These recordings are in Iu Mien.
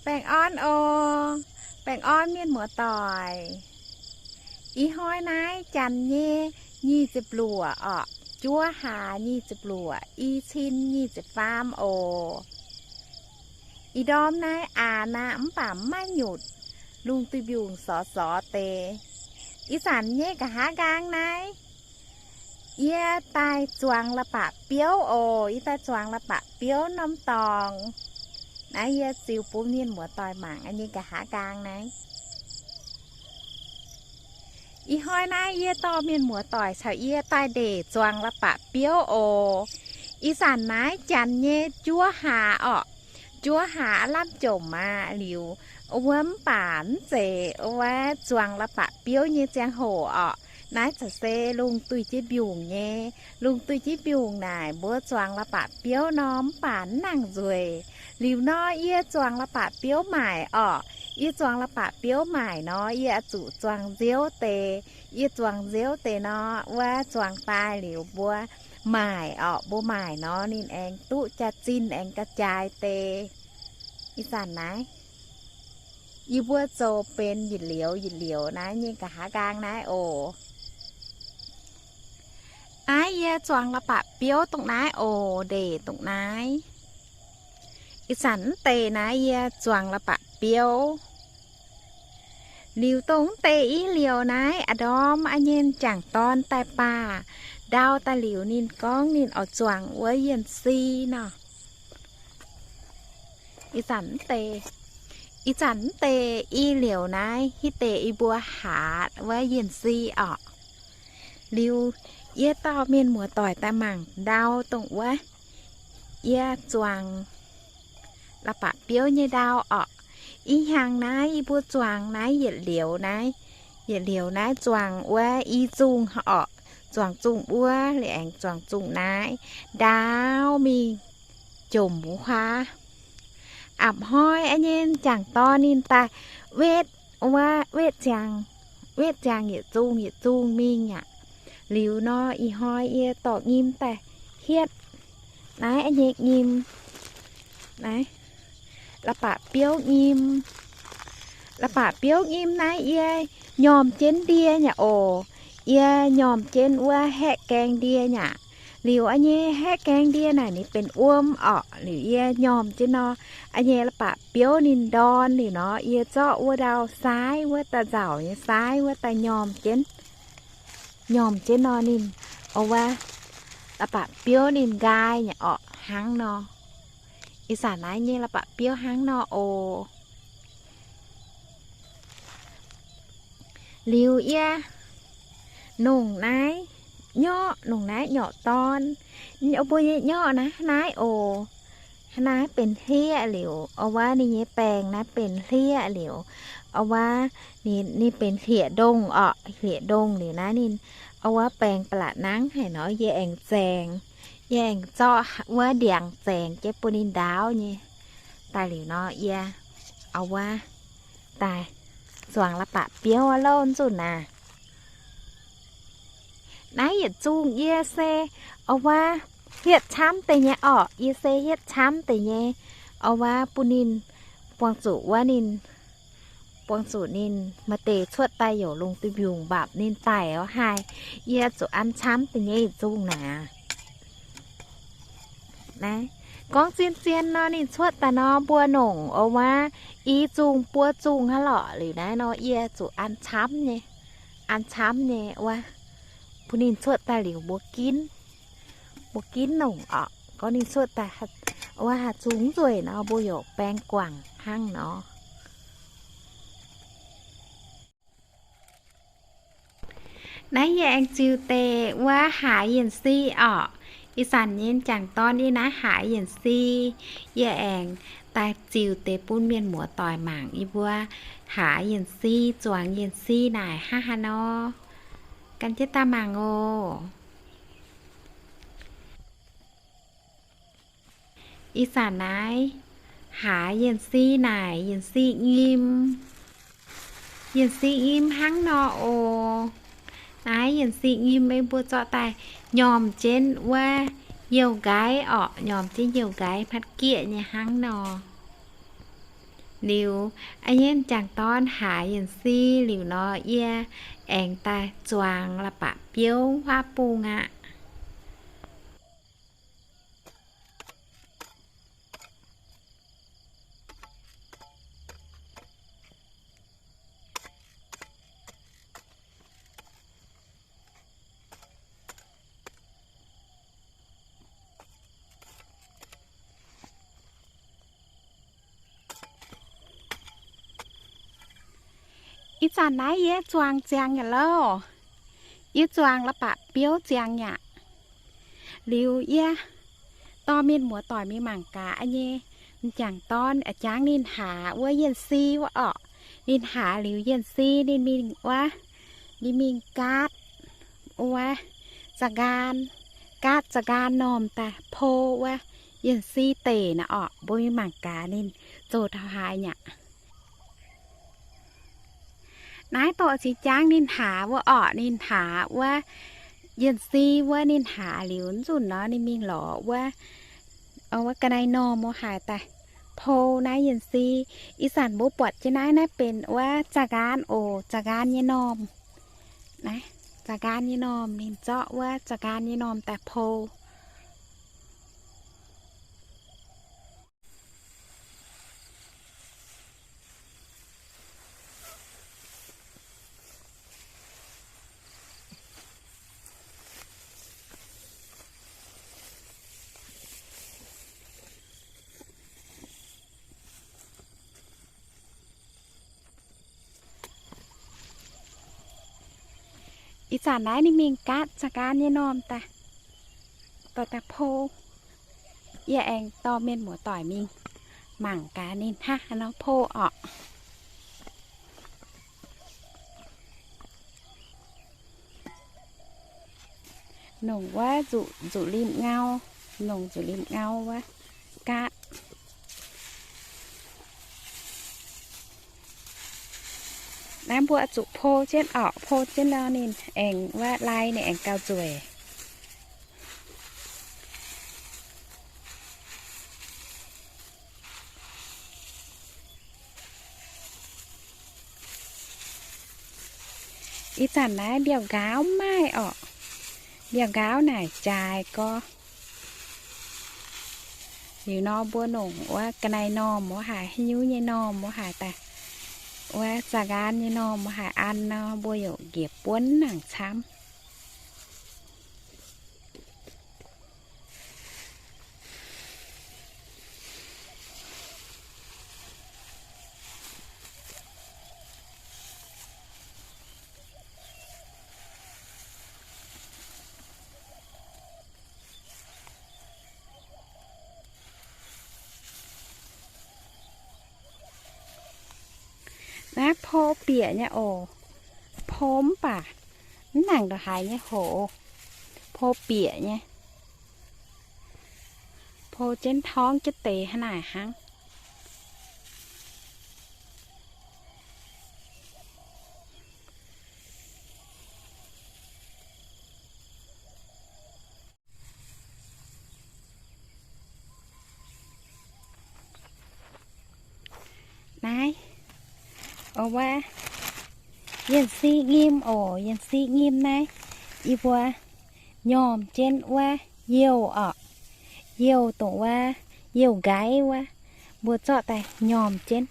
Baengh orn oc. Baengh orn mienh muoz-doic. Ih hnoi naaiv janx nyei nyic ziepc luoqc orqc, juov hlaax nyic ziepc luoqc, i cin nyic ziepc faam oc. Ih ndorm naaiv aanx aqv, mv baac mv maaih nyutc, lungh duih mbiungc sorx sorx deix. Ih zanc nyei nqa'haav nqaang naaiv, yie daaih zuangx la'bapc biouv oc. Yie daaih zuangx la'bapc biouv norm dorngx. Naaiv yie ziux bun mienh muoz-doic mangc nyei nqa'haav nqaang naaiv. Ih hnoi naaiv yie dorh mienh muoz-doic caux yie daaih ndeic zuangx la'bapc biouv oc. Ih zanc naaiv janx nyei juov hlaax orqc, juov hlaax lamh jomc aqv liuz, wuov mv baac mv zeiz wuov zuangx la'bapc biouv nyei ziangh hoc orqc. Naaiv za'gengh se lungh duih jienv mbiungc nyei. Lungh duih jienv mbiungc naaic mbuo zuangx la'bapc biouv nor mv baac mv nangc nzueic. Liuz nor yie zuangx la'bapc biouv maaic orqc. Yie zuangx la'bapc biouv maaic nor, yie oix zuqc zuangx nziouv deix. Yie zuangx nziouv deix nor, wuov zuangx daaih liuz mbuo maaic orqc. Mbuo maaic nor ninh aengx duqv jaax-zinh aengx ga'jaaix deix. Ih zanc naaiv yie mbuo zoux benx yietc liouz yietc liouz naaiv nyei nqa'haav nqaang naaiv oc. Naaiv yie zuangx la'bapc biouv dongh naaiv oc, ndeic dongh naaiv. Ih zanc mv deix naaiv yie zuangx la'bapc biouv. Liuz dongh mv deix i liouz naaiv, a'ndorm a'nyei m'jangc dorn daaih baac ndau daaih liuz ninh gorngv ninh oix zuangx wuov yienh si nor. Ih zanc mv deix, ih zanc mv deix i liouz naaiv, hitv deix i mbuo hatc wuov yienh si orqc. Liuz yie dorh mienh muoz-doic daaih mangc ndau dongh wuov yie zuangx la'bapc biouv nyei ndau orqc. Ih hnyangx naaiv yie mbuo zuangx naaiv yietc liouz naaiv, yietc liouz naaiv zuangx wuov i zungh orqc. Zuangx zungh wuov liuz aengx zuangx zungh naaiv, ndaauv mingh jomc wuov huaav. A'hnoi a'nyei m'jangc dorn ninh daaih wetv wuov, wetv ziangx, wetv ziangx yietc zungh yietc zungh mingh aqv. Liuz nor ih hnoi yie dorh nyim daaih hietv naaiv a'nyei nyim, naaiv la'bapc biouv nyim. La'bapc biouv nyim naaiv yie nyormh jienv ndie nyei oc. Yie nyormh jienv wuov haeqv gaeng ndie nyei aqv. Liuz a'nyei haeqv gaeng ndie naaic ninh benx wuom orqc. Liuz yie nyormh jienv nor, a'nyei la'bapc biouv ninh ndorn liuz nor, yie zorqv wuov ndau saaiv, wuov daaih nzauc nyei saaiv wuov daaih nyormh jienv. Nyormh jienv nor ninh, o wuov, la'bapc biouv ninh nqaai nyei orqc, hnangv nor. Ih zanc naaiv nyei la'bapc biouv hnangv nor oc. Liuz yie nongc naaiv nyorqv, nongc naaiv nyorqc dorn. Mbuo nyei nyorqv naaiv, naaiv oc. Naaiv benx hlieqv liuz, o wuov ninh nyei baengc naaiv benx hlieqv liuz, o wuov ninh, ninh benx hlieqv-ndongh orqc, hlieqv-ndongh liuz naaiv ninh, o wuov baengc ba'laqc nangv haic nor, yie aengx zaengx, yie aengx zorqv wuov ndiangx zaengx jienv bun ninh ndaauv nyei. Daaih liuz nor, yie, o wuov, daaih zuangx la'bapc biouv aqv loh, nzunc naaiv. Naaiv yietc zungh yie se, o wuov, hietv camv deix nyei orqc. Yie se hietv camv deix nyei, o wuov, bun ninh, buangh zuqc wuov ninh, buangh zuqc ninh maaih deix cuotv daaih youc lungh duih mbiungc mbapc ninh daic oc haih. Yie zuqc an camv deix nyei yietc zungh naaiv. Naaiv, gorngv zien-zien nor, ninh cuotv daaih nor, mbuo nongc, o wuov, i zungh buo zungh hnangv lorqc. Liuz naaiv nor, yie zuqc an camv nyei, an camv nyei wuov, bun ninh cuotv daaih liuz mbuo ginv, mbuo ginv nongc orqc. Gorngv ninh cuotv daaih wuov haaix zungh nzueic nor, mbuo youc baeng guangc hnangv nor. Naaiv yie aengx ziux deix wuov haaix yienh si orqc. Ih zanc nyei m'jangc dorn yie naaiv haaix yienh si, yie aengx daaih ziux deix bun mienh muoz-doic mangc yie mbuo haaix yienh si, zuangx yienh si naaic hnangv haaix nor. Gan jienv daaih mangc oc. Ih zanc naaiv haaix yienh si naaic, yienh si nyim, yienh si nyim hnangv nor oc. Naaiv yienh si nyim mbuo zorqv daaih nyormh jienv wuov youh nqaiv orqc, nyormh jienv youh nqaiv hmatv gieqv nyei hnangv nor. Liuz, a'nyeiv m'jangc dorn haaz yienc si liuz nor, yie aengx daaih zuangx la'bapc biouv huaav bung aqv. Ih zanc naaiv yie zuangx ziangx yaac louh. Yie zuangx la'bapc biouv ziangx yaac. Liuz yie dorh mienh muoz doic mingh mangc gaax nyei. M'jangc dorn a'jangv ninh haaz wuov yienc si wuov orqc. Ninh haaz liuz yienc si ninh mingh wuov, ninh mingh gaatv wuov za'nqaan, gaatv za'nqaan normh daaih po wuov yienc si deic naaiv orqc. Mbuo mingh mangc gaax ninh zoux taux haaix nyaqv. Naaiv dorh cingx jangv ninh haaz wuov orqc, ninh haaz wuov yienc si wuov ninh haaz liuz nzunc nor ninh mingh lorz wuov, wuov ga'naaiv normh wuov haaix daaih po naaiv yienc si. Ih zanc mbuo buatc jienv naaiv, naaiv benx wuov za'nqaan oc, za'nqaan nyei normh. Naaiv za'nqaan nyei normh, ninh zorqv wuov za'nqaan nyei normh daaih po. Ih zanc naaiv ninh mingh gaatv za'nqaan nyei normh daaih, dorh daaih po. Yie aengx dorh mienh muoz doic mingh mangc gaax ninh hnangv haaix nor po orqc. Nongc wuov nzuqc, nzuqc limh ngau, nongc nzuqc limh ngau wuov gaatv. Naaiv mbuo zuqc po jienv orqc, po jienv nor ninh aengx wuov lai ninh aengx gauh nzueic. Ih zanc naaiv mbiauh nqaauv mv maaih orqc. Mbiauh nqaauv naaic jaaix gorx. Liuz nor mbuo nongc wuov ga'naaiv normh wuov haaix, haaix nyungc nyei normh wuov haaix daaih, wuov za'nqaan nyei normh wuov haaix an nor, mbuo yaac njiec buonv nangc camv. Naaiv po bieqc nyei oc. Po mv baac mv nangc ndongc haaix nyei hoz. Po bieqc nyei. Po jienv torngv jienv deix hnangv naaic hnangv. Naaiv, o wuov, yienc si nyim oc, yienc si nyim naaiv, yie mbuo nyormh jienv wuov youh orqc, youh dongh wuov youh nqaiv wuov, mbuo zorqv daaih nyormh jienv.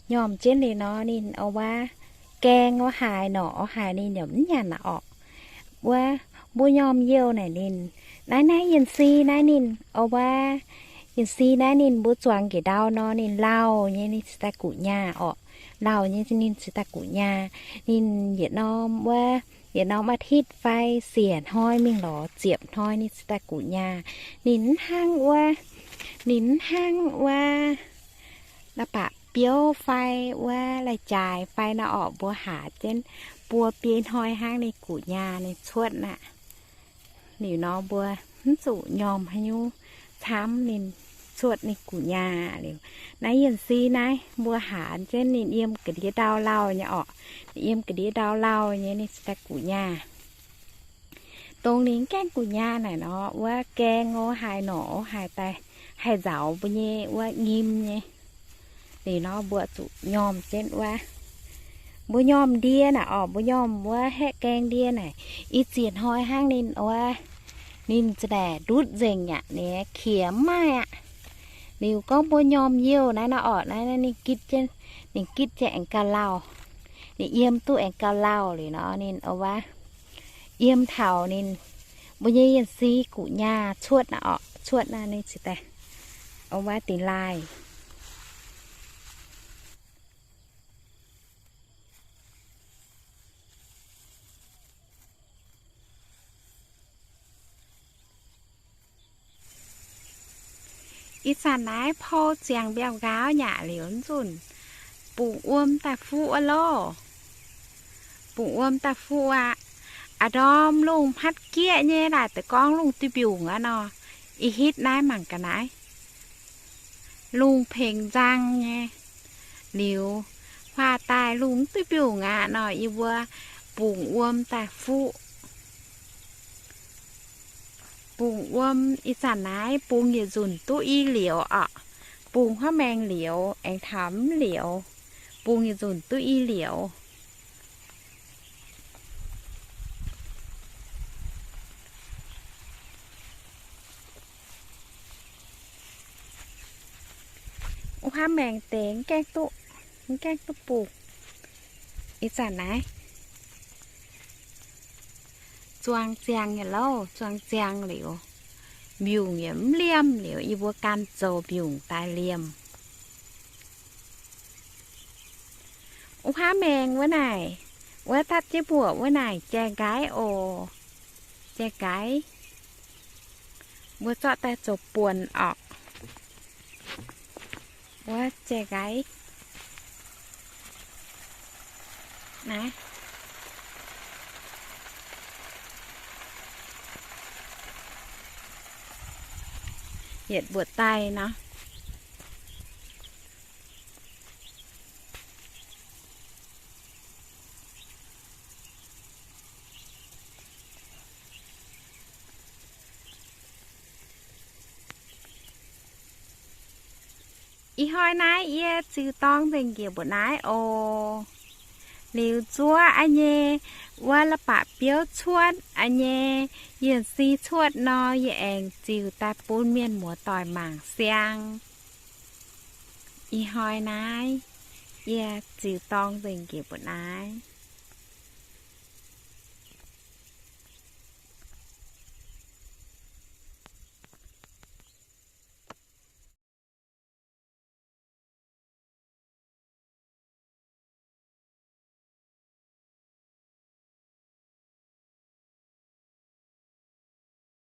Nyormh jienv liuz nor ninh o wuov gaeng wuov haaix norqc wuov haaix ninh yaac mv nyanc aqv orqc. Wuov mbuo nyormh youh naaic ninh, naaiv naaiv yienc si naaiv ninh o wuov, yienc si naaiv ninh mbuo zuangx njiec ndau nor ninh lauh nyei, ninh cingx daaih guqc nyaah orqc. Lauh nyei ninh cingx daaih guqc nyaah. Ninh yietc norm wuov, yietc norm อาทิตย์ fai siec hnoi mingh lorz ziepc hnoi ninh cingx daaih guqc nyaah. Ninh mv hnangv wuov, ninh mv hnangv wuov la'bapc biouv fai wuov lai-jaaix fai nor orqc, mbuo haax jienv buo biei hnoi hnangv ninh guqc nyaah ninh cuotv aqv. Liuz nor mbuo mv zuqc nyormh haaix nyungc camv ninh cuotv ninh guqc nyaah liuz. Naaiv yienc si naaiv mbuo haax jienv ninh yiem ga'ndiev ndau lauh nyei orqc. Ninh yiem ga'ndiev ndau lauh nyei ninh cingx daaih guqc nyaah. Dongh ninh gaengh guqc nyaah naaic nor, wuov gaeng o haaix norqc o haaix daaih haih nzaaux mbuo nyei wuov nyim nyei. Liuz nor mbuo zuqc nyormh jienv wuov. Mbuo nyormh ndie naaic orqc, mbuo nyormh wuov haeqv gaeng ndie naaic, ih ziex hnoi hnangv ninh wuov, ninh za'naaic ndutv nzengc aqv, ninh qiex mv maaih aqv. Liuz gorngv mbuo nyormh youh naaiv nor orqc, naaiv ninh gitv jienv, ninh gitv jienv aengx gauh lauh. Ninh yiem duqv aengx gauh lauh liuz nor ninh wuov, yiem taux ninh, mbuo nyei yienh si guqc nyaah cuotv naaic orqc, cuotv naaiv ninh cingx daaih wuov dingx laaih. Ih zanc naaiv pou ziangx mbiauh nqaauv nyaqc liuz nzunc, bungx wuom daaih fuqv wuov loh. Bungx wuom daaih fuqv aqv. A'ndorm lungh hmatv gieqv nyei laaic deix gorngv lungh duih mbiungc aqv nor, ih hitv naaiv mangc ga'naaiv. Lungh pengx nzang nyei. Liuz huaah daaih lungh mv duih mbiungc aqv nor, yie mbuo bungx wuom daaih fuqv. Bungx wuom ih zanc naaiv bungx yietc nzunc duqv i liouz orqc. Bungx huaav maengx liouz aengx taux mv liouz, bungx yietc nzunc duqv i liouz. Wuov huaav maengx deix mv gaengh duqv, mv gaengh duqv bungx. Ih zanc naaiv zuang ziangx nyei louh, zuang ziangx liuz, mbiungc yaac mv liemh liuz, yie mbuo gan zoux mbiungc daaih liemh. Wuov huaav maengx wuov naaic, wuov dapv jienv mbuoqc wuov naaic jai nqaiv oc. Jai nqaiv. Mbuo zorqv daaih zoux buonc orqc. Wuov jai nqaiv. Naaiv. Yietc mbuoqc daaih nor. Ih hnoi naaiv yie ziux dorng nzengc njiec mbuo naaiv oc. Liuz zuov a'nyei wuov la'bapc biouv cuotv a'nyei yienh si cuotv nor, yie aengx ziux daaih bun mienh muoz-doic mangc siang. Ih hnoi naaiv yie ziux dorng nzengc njiec mbuo naaiv.